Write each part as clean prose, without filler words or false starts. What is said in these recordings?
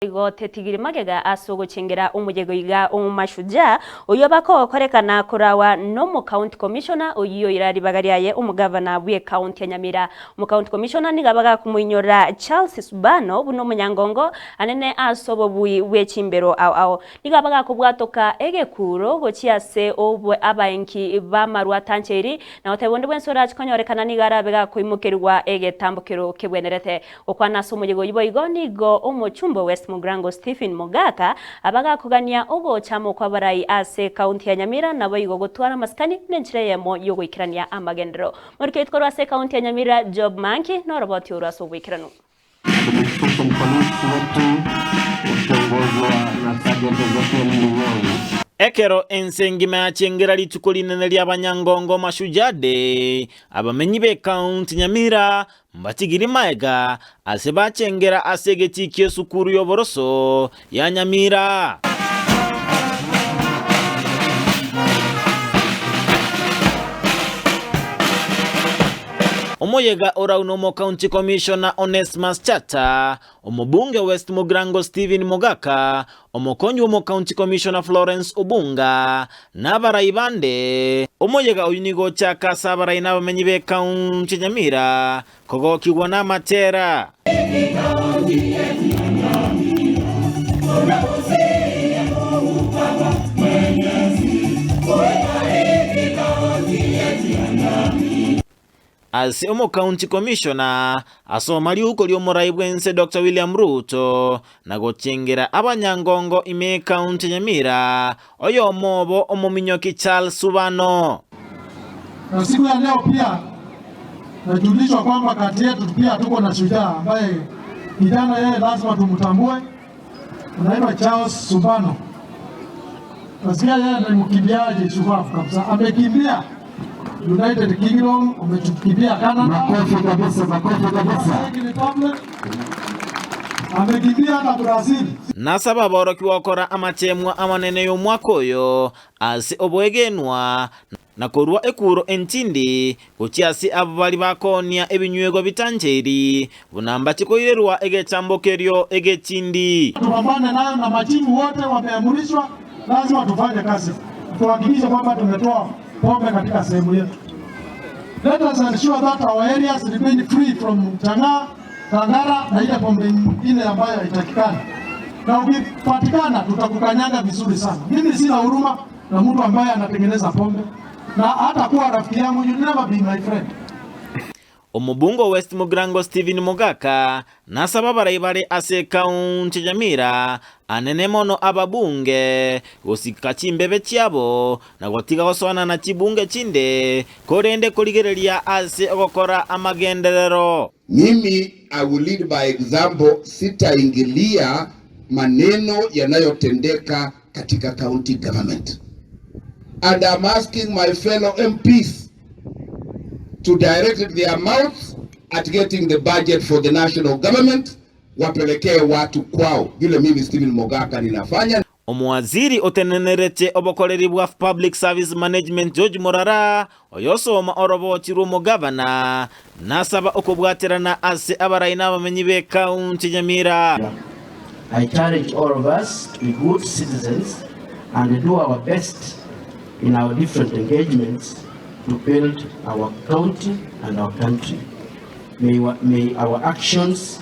Igo tetigiri magega ase ogochengera omoyega oiga o Mashujaa, oyio bakogokorekana korawa nomo-county commissioner oyio oira ribaga riaye omogavana bw'ecounty ya Nyamira. Omo-county commissioner nigo abagakomoinyora Charles Subano buna omonyangongo anene ase obobui bwe chimbero ao ao. Nigo abagakobwatoka egekuro gochia ase obwe abaenki b'amarwa atancheiri na goteba onde bwensi orache konyorekana nigo arabe gakoimokerigwa egetambokero kebwenerete. Gokwana ase omoyega oyio boigo nigo omochumba o West Mugirango Stephen Mogaka abagakogania ogocha amo kw'abarai ase ekaunti ya Nyamira naboigo gotwara amasikani nenchera eyemo y'ogoikerania amagenderero. Morikio oito korwa ase ekaunti ya Nyamira Job Manki noroboti orwo ase oboikeranu. Administration Police Wetu okiongozwa na Sergeant Ezekiel Munyonyi. Ekero ense engima yachengera rituko rinene ri'abanyangongo Mashujaa Day, abamenyi b'ekaunti Nyamira Mbatigiri maega ase bachengera ase egetii ki'esukuru y'oboroso ya Nyamira. Omoyega orau n'Omocounty Commissioner Onesmus Chata, Omobunge West Mugirango Stephen Mogaka, Omokonyi bw'Omocounty Commissioner Florence Obunga, na abarai bande. Omoyega oyio nigo ochaka ase abarai na abamenyi b'Ekaunti ya Nyamira kogokigwa namatera. Ase Omocounty Commissioner asoma riuko ri'omorai bw'ense Doctor William Ruto na gochengera abanyangongo ime y'Ecounty ya Nyamira, oyomo obo omominyoki Charles Subano. Na siku ya leo pia najulishwa kwamba kati yetu pia tuko na shujaa ambaye kijana yeye lazima tumtambue, anaitwa Charles Subano. Nasikia yeye ni mkimbiaji shupavu kabisa, amekimbia United Kingdom, amekimbia Canada, Makofi kabisa, makofi kabisa. Czech Republic, amekimbia hata Brazil. Nasaba aborokigwa gokora amateemwa amanene y'omwaka oyo ase oboegenwa, na korua ekuro entindi gochia ase abwo baria bakoonia ebinywegwa bitancheiri, buna mbache koirerwa egetambo kerio egetindi. Tupambane nayo na machifu wote wameamrishwa, lazima tufanye kazi tuhakikishe kwamba tumetoa pombe katika sehemu yetu. Let us ensure that our areas remain free from chang'aa, kangara na ile pombe nyingine ambayo haitakikani, na ukipatikana tutakukanyaga vizuri sana. Mimi sina huruma na mtu ambaye anatengeneza pombe na hata kuwa rafiki yangu, you never be my friend. Omobunge o West Mugirango Stephen Mogaka nasaba abarai bare ase ekaunti ya Nyamira anene mono ababunge gosika chimbebe chiabo na gotiga gosoanana chibunge chinde korende korigereria ase ogokora amagenderero. Mimi I will lead by example, sitaingilia maneno yanayotendeka katika county government and I'm asking my fellow MPs to direct their mouths at getting the budget for the national government, wapelekee watu kwao, vile mimi Stephen Mogaka ninafanya. Omowaziri otenenerete obokoreri bwa Public Service Management George Morara, oyosoma oroboti rw'omogavana, nasaba okobwaterana ase abarai na abamenyi b'ekaunti ya Nyamira. I challenge all of us to be good citizens and do our best in our different engagements to build our county and our country. May, may our actions,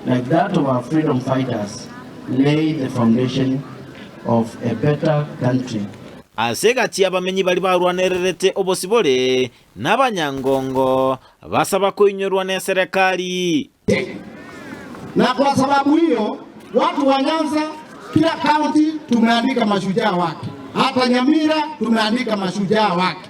like that of our freedom fighters, lay the foundation of a better country. Ase egati y'abamenyi baria barwanererete obosibore nabanyangongo, basaba koinyorwa neserekari. Na kwa sababu hiyo watu wa Nyanza, kila kaunti tumeandika mashujaa wake, hata Nyamira tumeandika mashujaa wake,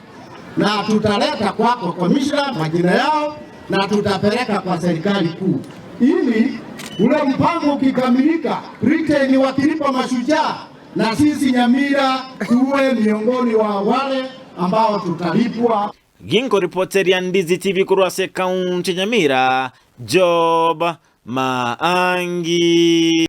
na tutaleta kwako komishna majina yao na tutapeleka kwa serikali kuu, ili ule mpango ukikamilika, Britain wakilipa mashujaa, na sisi Nyamira tuwe miongoni wa wale ambao tutalipwa. Ginkoripoteria Ndizi TV korwa ase ekaunti ya Nyamira, Job Maangi.